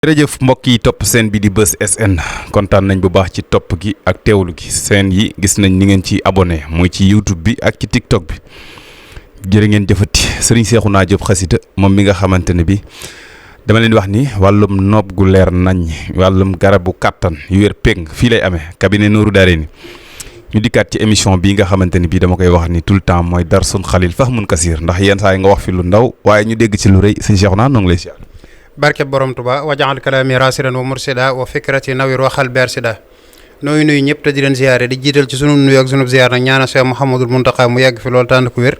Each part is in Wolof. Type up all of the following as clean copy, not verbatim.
jërëjëf mbokk yi topp seen bi di Buzz SN kontaan nañ bu baax ci topp gi ak teewlu gi seen yi gis nañ ni ngeen ci abonné muy ci YouTube bi ak ci TikTok bi jërë ngeen jëfati Serigne Cheikhouna Diop Xasida moom mi nga xamante ne bi dama leen wax ni wàllum nopp gu leer nañ wàllum garabu kàttan yu wér péng fii lay amee cabinet Nourou Darayni ñu dikkaat ci émission bii nga xamante ni bii dama koy wax ni tout le temps mooy Darsun Xalil Fahmun Kasir ndax yenn saa yi nga wax fi lu ndaw waaye ñu dégg ci lu rëy Serigne Cheikhouna noo ngi lay siyaar. barke borom Tuba wajaxal kalaami rasidan wa mursida wa fikrati nawir waxal bersida nooyu nuyu ñëpp te di leen ziyaare di jiital ci sunu nuyu ak sunu ziyaar nag ñaanal Cheikh Mouhamadul Mountakha mu yàgg fi loolu tànn ku wér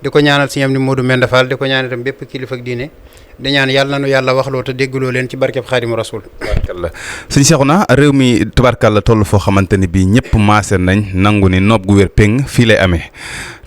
di ko ñaanal si ñam ni Modou Mbenda Fall di ko ñaanal itam bépp kilifa ak diine di ñaan yàlla nanu yàlla waxloo te déggloo leen ci barkeb Xaadimu Rasul. tubarkalla sëñ Cheikhouna réew mi tubarkalla toll foo xamante ni bii ñëpp maase nañ nangu ni nopp gu wér péng fii lay amee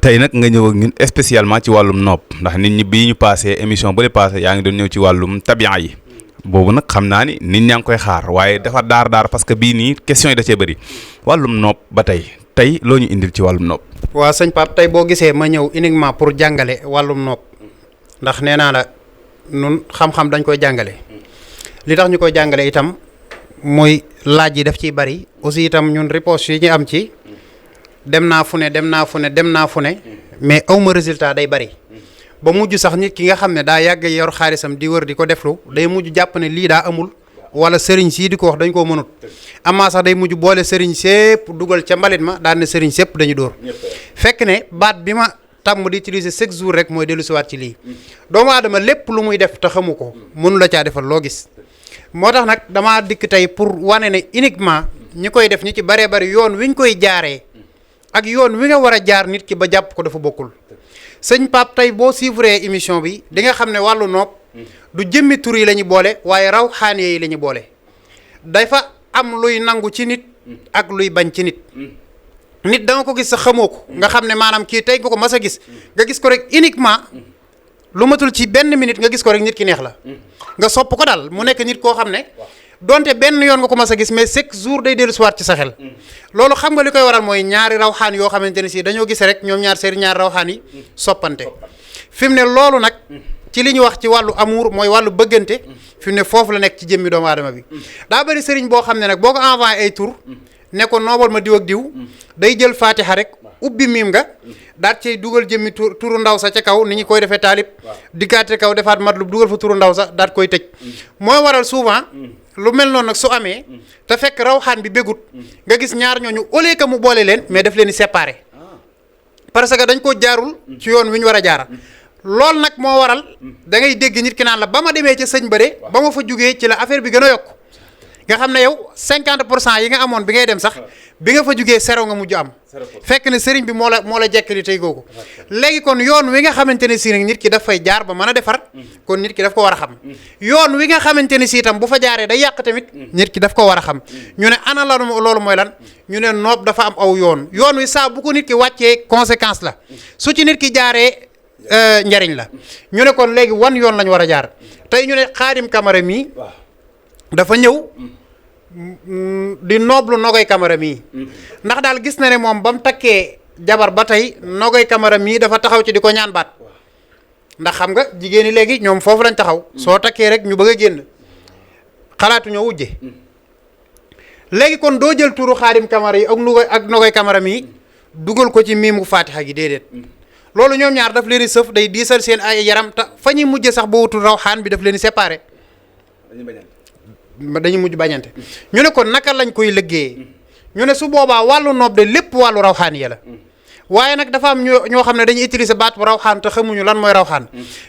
tey nag nga ñëw ak ñun spécialement ci wàllum nopp ndax nit ñi bii ñu passé émission bële passé yaa ngi doon ñëw ci wàllum tabian yi boobu nag xam naa ni nit ñaa ngi koy xaar waaye dafa daar parce que bii nii question yi da cee bëri wàllum nopp ba tey loo ñu indil ci wàllum nopp. waa sëñ Pape tey boo gisee ma ñëw uniquement pour jàngale wàllum nopp ndax nee naa la nun xam-xam dañ koy jàngale li tax ñu koy jàngale itam mooy laaj yi daf ciy bëri aussi itam ñun réponse yi ñu am ci dem naa fu ne mais awma résultat day bëri. ba mujj sax nit ki nga xam ne daa yàgg yor xaalisam di wër di ko deflu day mujj jàpp ne lii daa amul wala sëriñ sii di ko wax dañ koo mënut amaa sax day mujj boole sëriñ sépp dugal ca mbalit ma daan ne sëriñ sépp dañu dóor fekk ne baat bi ma tàmm di utiliser chaque jour rek mooy dellu siwaat ci lii doomu aadama lépp lu muy def te xamu ko mënu la caa defal loo gis moo tax nag damaa dikk tey pour wane ne uniquement ñi koy def ñi ci baree bari yoon wi ñu koy jaaree ak yoon wi nga war a jaar nit ki ba jàpp ko dafa bokkul sëñ Pape tey boo suivre émission bi di nga xam ne wàllu nopp du jëmmi tur yi la ñu boole waaye raw xaane yi la ñu boole dafa am luy nangu ci nit ak luy bañ ci nit nit danga ko gis sa xamoo ko nga xam ne maanaam kii tey nga ko mas a gis nga gis ko rek uniquement lu matul ci benn minute nga gis ko rek nit ki neex la nga sopp ko daal mu nekk nit koo xam ne donte benn yoon nga ko mas a gis mais chaque jour day dellu siwaat ci sa xel loolu xam nga li koy waral mooy ñaari rawxaan yoo xamante ne si dañoo gis rek ñoom ñaar seen ñaari rawxaan yi soppante fi mu ne loolu nag ci li ñu wax ci wàllu amour mooy wàllu bëggante fi mu ne foofu la nekk ci jëmmi doomu aadama bi daa bëri sëriñ boo xam ne nag boo ko envoyé ay tur ne ko noobal ma diw ak diw day jël fatiha rek ubbi miim nga daat cay dugal jëmmi turu ndaw sa ca kaw ni ñu koy defee taalib diggaate kaw defaat matlub dugal fa turu ndaw sa daat koy tëj mooy waral souvent lu mel noonu nag su amee te fekk rawxaan bi bégut nga gis ñaar ñooñu au lieu que mu boole leen mais daf leen di séparé parce que dañ ko jaarul ci yoon wi ñu war a jaara loolu nag moo waral da ngay dégg nit ki naan la ba ma demee ca sëñ bëre ba ma fa jugee ci la affaire bi gën a yokk nga xam ne yow 50% yi nga amoon bi ngay dem sax bi nga fa jugee zéro nga mujj am fekk ne sëriñ bi moo la jekkali tey googu léegi kon yoon wi nga xamante ne si nag nit ki daf fay jaar ba mën a defar kon nit ki daf ko war a xam yoon wi nga xamante ne si itam bu fa jaaree day yàq tamit nit ki daf ko war a xam ñu ne ana la loolu mooy lan ñu ne noob dafa am aw yoon bi saa bu ko nit ki wàccee conséquence la su ci nit ki jaaree njariñ la ñu ne kon léegi wan yoon lañ war a jaar tey ñu ne Xaadim Camara mii dafa ñëw di nooblu Nogoy Camara mii ndax daal gis na ne moom ba mu takkee jabar ba tey Nogoy Camara mii dafa taxaw ci di ko ñaan baat ndax xam nga jigéen ñi léegi ñoom foofu lañ taxaw soo takkee rek ñu bëgg a génn xalaatu ñoo wujje léegi kon doo jël turu Xaadim Camara yi ak Nogoy Camara mii dugal ko ci miimu Fatiha gi déedéet loolu ñoom ñaar daf leen di sëf day diisal seen ay yaram te fa ñuy mujje sax ba wutul raw xaan bi daf leen di séparé dañuy mujj bañante ñu ne kon naka lañ koy liggéeyee ñu ne su boobaa wàllu noob de lépp wàllu rawxaan yi la waaye nag dafa am ñoo xam ne dañuy utiliser baat bu rawxaan te xamuñu lan mooy rawxaan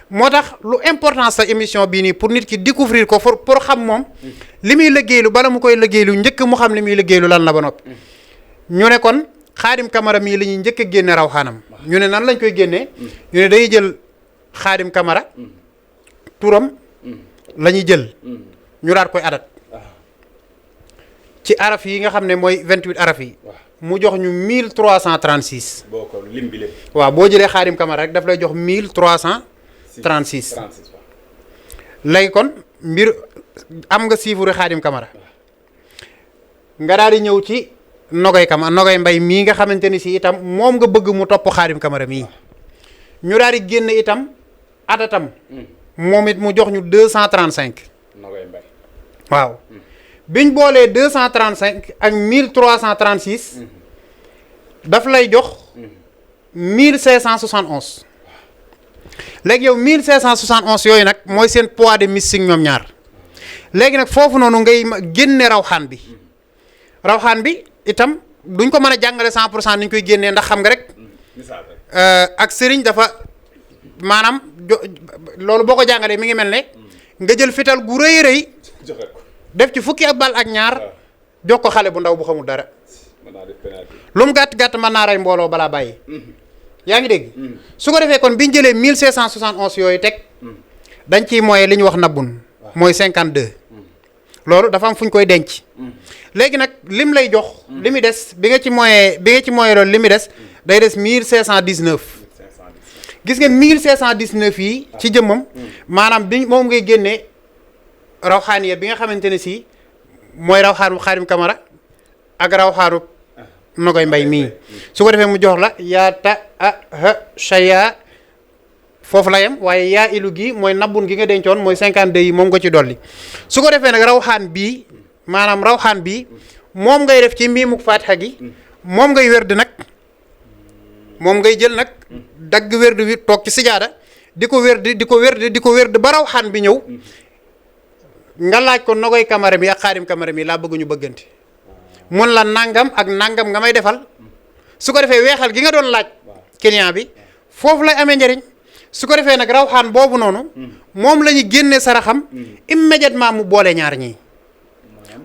moo tax lu importance sa émission bii nii pour nit ki découvrir ko pour xam moom li muy liggéeylu bala mu koy liggéeylu njëkk mu xam li muy liggéeylu lan la ba noppi ñu ne kon Xaadim Camara mii la ñuy njëkk a génne rawxaanam ñu ne nan lañ koy génnee ñu ne dañuy jël Xaadim Camara turam la ñuy jël ñu daat koy adat ci araf yi nga xam ne mooy 28 araf yi mu jox ñu 1336 boo ko lim bi lépp waaw boo jëlee Xaadim Camara rek daf lay jox 1336 léegi kon mbir am nga siifuru Xaadim Camara nga daal di ñëw ci Nogoy Mbay mii nga xamante ni si itam moom nga bëgg mu topp Xaadim Camara mii ñu daal di génn itam adatam moom it mu jox ñu 235 waaw biñ boolee 235 ak 1336 daf lay jox 1571 léegi yow 1571 yooyu nag mooy seen poids de mystique ñoom ñaar léegi nag foofu noonu ngay génne rawxaan bi itam duñ ko mën a jàngale 100% ni ñu koy génnee ndax xam nga rek ak sëriñ dafa maanaam loolu boo ko jàngalee mi ngi mel ne nga jël fital gu rëy rëy def ci fukki ak bal ak ñaar jox ko xale bu ndaw bu xamul dara lu mu gàtt mën naa rey mbooloo balaa bàyyi yaa ngi dégg su ko defee kon biñ jëlee 1571 yooyu teg dañ ciy mooyee li ñu wax nabbun mooy 52 loolu dafa am fu ñu koy denc léegi nag lim lay jox li mu des bi nga ci mooyee loolu li mu des day des 1519 gis nga 1519 yi ci jëmmam maanaam bi moom ngay génnee rawxaaniya bi nga xamante ne si mooy rawxaanu Xaadim Kamara ak rawxaanu Nogoy Mbay mii su ko defee mu jox la yaa ta shaya foofu la yem waaye yaa ilu gi mooy nabbun gi nga dencoon mooy 52 yi moom nga ci dolli su ko defee nag rawxaan bii maanaam rawxaan bii moom ngay def ci mbiimuk Faatiha gi moom ngay wérd nag moom ngay jël nag dagg wérd wi toog ci sijaada di ko wérd ba rawxaan bi ñëw nga laaj ko Nogoy Kamara mi ak Xaadim Kamara mi laa bëgg ñu bëggante mun la nangam ak nangam nga may defal su ko defee weexal gi nga doon laaj client bi foofu lay amee njëriñ su ko defee nag rawxaan boobu noonu moom la ñu génnee saraxam immédiatement mu boole ñaar ñii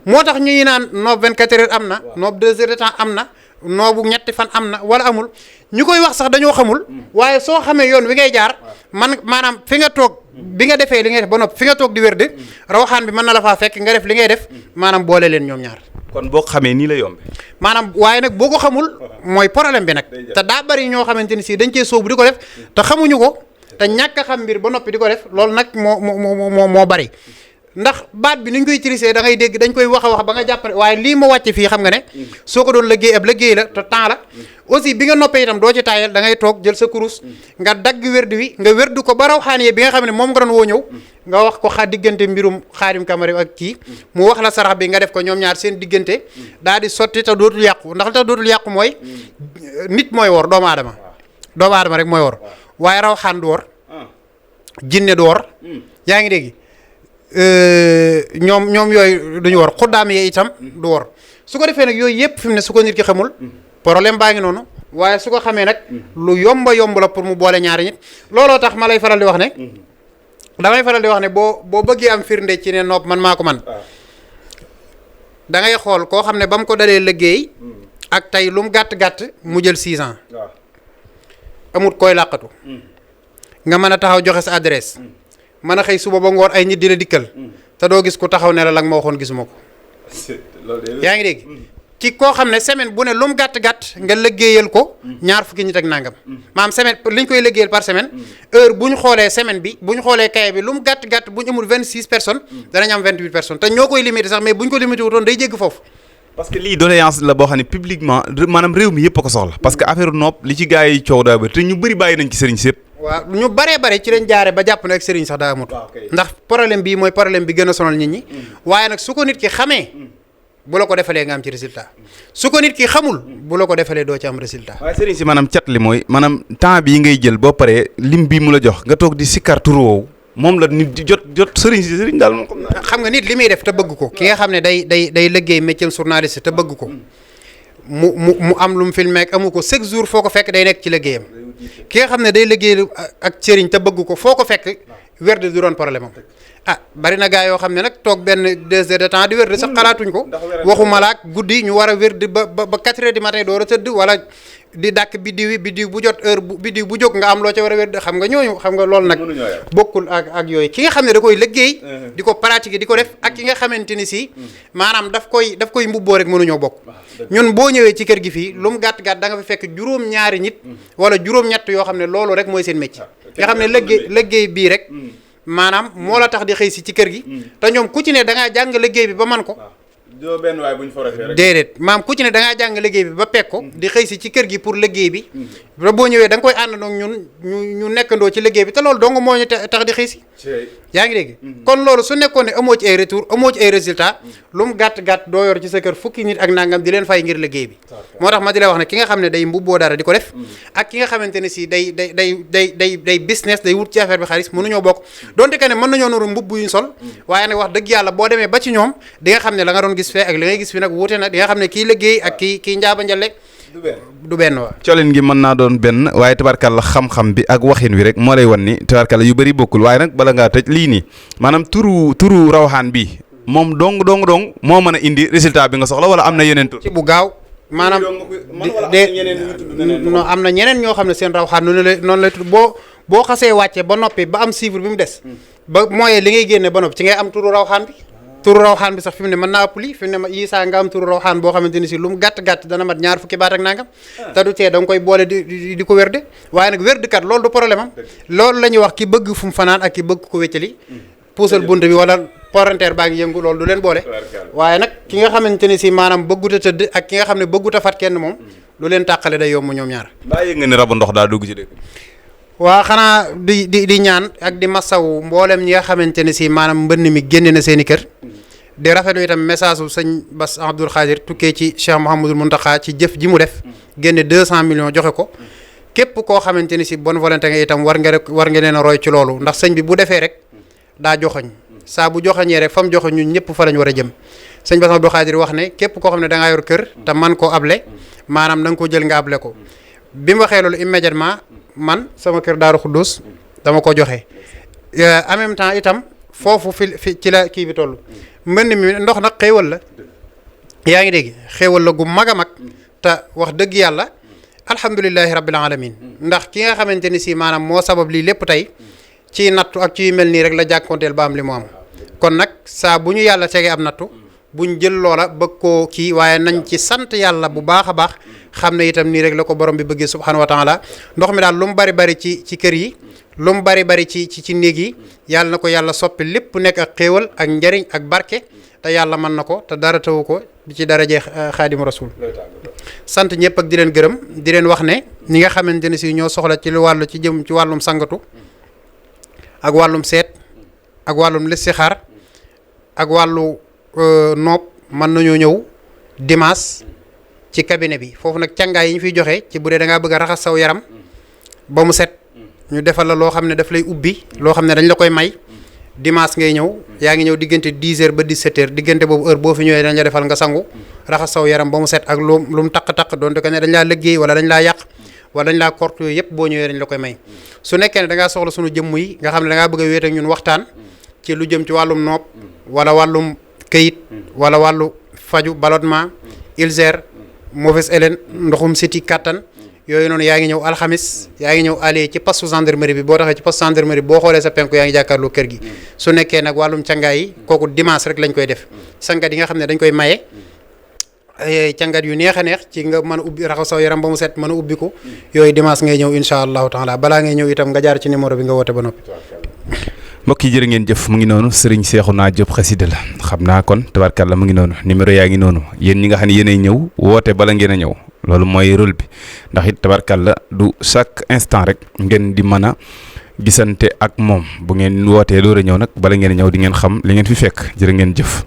moo tax ñuy naan noob 24 heures am na noob 2 heures de temps am na noobu ñetti fan am na wala amul ñu koy wax sax dañoo xamul waaye soo xamee yoon wi ngay jaar maanaam fi nga toog bi nga defee li ngay def ba noppi fi nga toog di wér de rawxaan bi mën na la faa fekk nga def li ngay def maanaam boole leen ñoom ñaar. kon boo xamee nii la yombe maanaam waaye nag boo ko xamul mooy problème bi nag te daa bari ñoo xamante ni si dañ cee sóobu di ko def te xamuñu ko te ñàkk a xam mbir ba noppi di ko def loolu nag moo bari ndax baat bi ni ñu koy utilisé da ngay dégg dañ koy wax a wax ba nga jàpp ne waaye lii ma wàcc fii xam nga ne soo ko doon liggéey ab liggéey la te temps la aussi bi nga noppee itam doo ci taayal da ngay toog jël sa kurus nga dagg wérdu wi nga wérdu ko ba rawxaanee bi nga xam ne moom nga doon woo ñëw nga wax ko diggante mbirum Xaadim Kamara ak kii mu wax la sarax bi nga def ko ñoom ñaar seen diggante daal di sotti te dootul yàqu ndax te dootul yàqu mooy nit mooy wor doomu aadama rek mooy wor waaye rawxaan du wor jinne du wor yaa ngi dégg ñoom yooyu duñu wor xuddaam yee itam du wor su ko defee nag yooyu yëpp fi mu ne su ko nit ki xamul problème baa ngi noonu waaye su ko xamee nag lu yomba yomb la pour mu boole ñaari nit looloo tax ma lay faral di wax ne damay faral di wax ne boo bëggee am firnde ci ne nopp man maa ko man da ngay xool koo xam ne ba mu ko dalee liggéey ak tey lu mu gàtt-gàtt mu jël 6 ans amut koy làqatu nga mën a taxaw joxe sa adresse mën a xëy suba ba ngoon ay nit di la dikkal te doo gis ku taxaw ne la nga ma waxoon gisuma ko yaa ngi dégg ci koo xam ne semaine bu ne lu mu gàtt-gàtt nga liggéeyal ko ñaar fukki nit ak nangam maanaam semaine li ñu koy liggéeyal par semaine heure bu ñu xoolee semaine bi bu ñu xoolee kaye bi lu mu gàtt-gàtt bu ñu amul 26 personnes danañ am 28 personnes te ñoo koy limité sax mais bu ñu ko limité wutoon day jégg foofu parce que lii doléance la boo xam ne publiquement maanaam réew mi yëpp a ko soxla parce que affaire nopp li ci gars yi coow daa bëri te ñu bëri bàyyi nañ ci sëriñ sépp waaw ñu bare ci lañ jaare ba jàpp ne ak sëriñ sax daa amut ndax problème bii mooy problème bi gën a sonal nit ñi waaye nag su ko nit ki xamee bu la ko defalee nga am ci résultat su ko nit ki xamul bu la ko defalee doo ci am résultat waaye sëriñ si maanaam cat li mooy maanaam temps bii ngay jël boo paree lim bii mu la jox nga toog di sikkar tur woowu moom la nit di jot sëriñ daal moom xam nga nit li muy def te bëgg ko ki nga xam ne day liggéey métier journaliste te bëgg ko mu am lu mu filmé ak amu ko chaque jour foo ko fekk day nekk ci liggéeyam ki nga xam ne day liggéey ak sëriñ te bëgg ko foo ko fekk wérde du doon problème am bari na gaa yoo xam ne nag toog benn 2 heures de temps di wérde sax xalaatuñ ko waxuma laak guddi ñu war a wérde ba 4 heures du matin door a tëdd wala di dàkk biddiw bu jot heure biddiw bu jóg nga am loo ca war a wérde xam nga ñooñu xam nga loolu nag bokkul ak yooyu ki nga xam ne da koy liggéey di ko pratiquer di ko def ak ki nga xamante ni si maanaam daf koy mbubboo rek mënuñoo bokk ñun boo ñëwee ci kër gi fii lu mu gàtt-gàtt da nga fa fekk juróom-ñaari nit wala juróom-ñett yoo xam ne loolu rek mooy seen métier nga xam ne liggéey bii rek maanaam moo la tax di xëy si ci kër gi te ñoom ku ci ne da ngaa jàng liggéey bi ba man ko déedéet maam ku ci ne da ngaa jàng liggéey bi ba pekk ko di xëy si ci kër gi pour liggéey bi ba boo ñëwee da nga koy àndandoo ñun ñu nekkandoo ci liggéey bi te loolu dong moo ñu tax di xëy si yaa ngi dégg kon loolu su nekkoon ne amoo ci ay retour amoo ci ay résultat lu mu gàtt-gàtt doo yor ci sa kër fukki nit ak nangam di leen fay ngir liggéey bi moo tax ma di la wax ne ki nga xam ne day mbubboo dara di ko def ak ki nga xamante ne si day business day wut ci affaire bi xaalis mënuñoo bokk donte que ne mën nañoo nuru mbubb yuñ sol waaye nag wax dëgg yàlla boo demee ba ci ñoom di nga xam ne la nga doon gis fee ak li ngay gis fi nag wuute na di nga xam ne kii liggéey ak kii njaaba njale du benn waa colin gi mën naa doon benn waaye tabarkàlla xam-xam bi ak waxin wi rek moo lay wan ni tabarkàlla yu bëri bokkul waaye nag bala ngaa tëj lii nii maanaam turu rawxaan bi moom dong moo mën a indi résultat bi nga soxla wala am na yeneen tur ci bu gaaw maanaam non am na ñeneen ñoo xam ne seen rawxaan noonu lay tudd boo xasee wàcce ba noppi ba am chiffre bi mu des ba mooy li ngay génne ba noppi ci ngay am turu rawxaan bi turu rawxaan bi sax fi mu ne mën naa ëpp lii fi mu ne ma Isaa nga am turu rawxaan boo xamante ni si lu mu gàtt dana mat ñaar fukki baat ak nangam te du tee da nga koy boole di ko wérde waaye nag wérde kat loolu du problème am loolu la ñuy wax ki bëgg fu mu fanaan ak ki bëgg ko wéccali puusal bunt bi wala parenteer baa ngi yëngu loolu du leen boole waaye nag ki nga xamante ni si maanaam bëggut a tëdd ak ki nga xam ne bëggut a fat kenn moom lu leen tàqale day yomb ñoom ñaar mbaa yëg nga ni rabu ndox daa dugg ci dëkk waa xanaa di ñaan ak di masawu mboolem ñi nga xamante ne si maanaam mbënn mi génne na seen i kër di rafetlu itam message su sëñ Bass Abdoul Khadir tukkee ci Cheikh Mouhamadul Mountakha ci jëf ji mu def génne 200 millions joxe ko képp koo xamante ni si bonne volonté nga itam war nga leen a roy ci loolu ndax sëñ bi bu defee rek daa joxoñ saa bu joxoñee rek fa mu joxoñ ñun ñëpp fa lañ war a jëm sëñ Bass Abdoul Khadir wax ne képp koo xam ne da ngaa yor kër te man koo able maanaam na nga ko jël nga able ko bi mu waxee loolu immédiatement man sama kër Daaru Xuddus dama ko joxe en même temps itam foofu fi ci la kii bi toll mbënn mi ndox nag xéewal la yaa ngi dégg xéewal la gu mag a mag te wax dëgg yàlla alhamdulilahi rabbil alamin ndax ki nga xamante ni si maanaam moo sabab lii lépp tey ci nattu ak ci mel nii rek la jàkkoonteel ba am li mu am kon nag saa bu ñu yàlla tegee am nattu buñ jël loola bëgg koo kii waaye nañ ci sant yàlla bu baax a baax xam ne itam nii rek la ko borom bi bëggee subhanahu wa taala ndox mi daal lu mu bari ci kër yi lu mu bari ci néeg yi yàlla na ko yàlla soppi lépp nekk ak xéewal ak njariñ ak barke te yàlla mën na ko te dara tawu ko ci daraje xaadimu rasul sant ñëpp ak di leen gërëm di leen wax ne ñi nga xamante ne si ñoo soxla ci lu wàllu ci jëm ci wàllum sangatu ak wàllum seet ak wàllum listixaar ak wàllu nopp mën nañoo ñëw dimanche ci cabinet bi foofu nag càngaay yi ñu fiy joxe ci bu dee da ngaa bëgg a raxas saw yaram ba mu set ñu defal la loo xam ne daf lay ubbi loo xam ne dañ la koy may dimanche ngay ñëw yaa ngi ñëw diggante 10h ba 17h diggante boobu heure boo fi ñëwee dañ la defal nga sangu raxas saw yaram ba mu set ak lu mu taq doonte ko ne dañ laa liggéey wala dañ laa yàq wala dañ laa kort yooyu yëpp boo ñëwee dañ la koy may su nekkee ne da ngaa soxla suñu jëmm yi nga xam ne da ngaa bëgg a wéet ak ñun waxtaan ci lu jëm ci wàllum nopp wala wàllum këyit wala wàllu faju ballonnement ulcère mauvaise haleine ndoxum siti kattan yooyu noonu yaa ngi ñëw alxamis yaa ngi ñëw aller ci poste gendarmerie bi boo taxee ci poste gendarmerie boo xoolee sa penku yaa ngi jàkkaarloo kër gi su nekkee nag wàllum cangaay yi kooku dimanche rek lañ koy def sangat yi nga xam ne dañ koy maye cangat yu neex a neex ci nga mën a ubbi raxas saw yaram ba mu set mën a ubbi ko yooyu dimanche ngay ñëw incha allahu taala balaa ngay ñëw itam nga jaar ci numéro bi nga woote ba noppi. mbokk yi jërë ngeen jëf mu ngi noonu Serigne Cheikhouna Diop xasida la xam naa kon tabarkàlla mu ngi noonu numéro yaa ngi noonu yéen ñi nga xam ne yéenay ñëw woote bala ngeen a ñëw loolu mooy rôle bi ndax it tabarkàlla du chaque instant rek ngeen di mën a gisante ak moom bu ngeen wootee door a ñëw nag bala ngeen a ñëw di ngeen xam li ngeen fi fekk jërë ngeen jëf.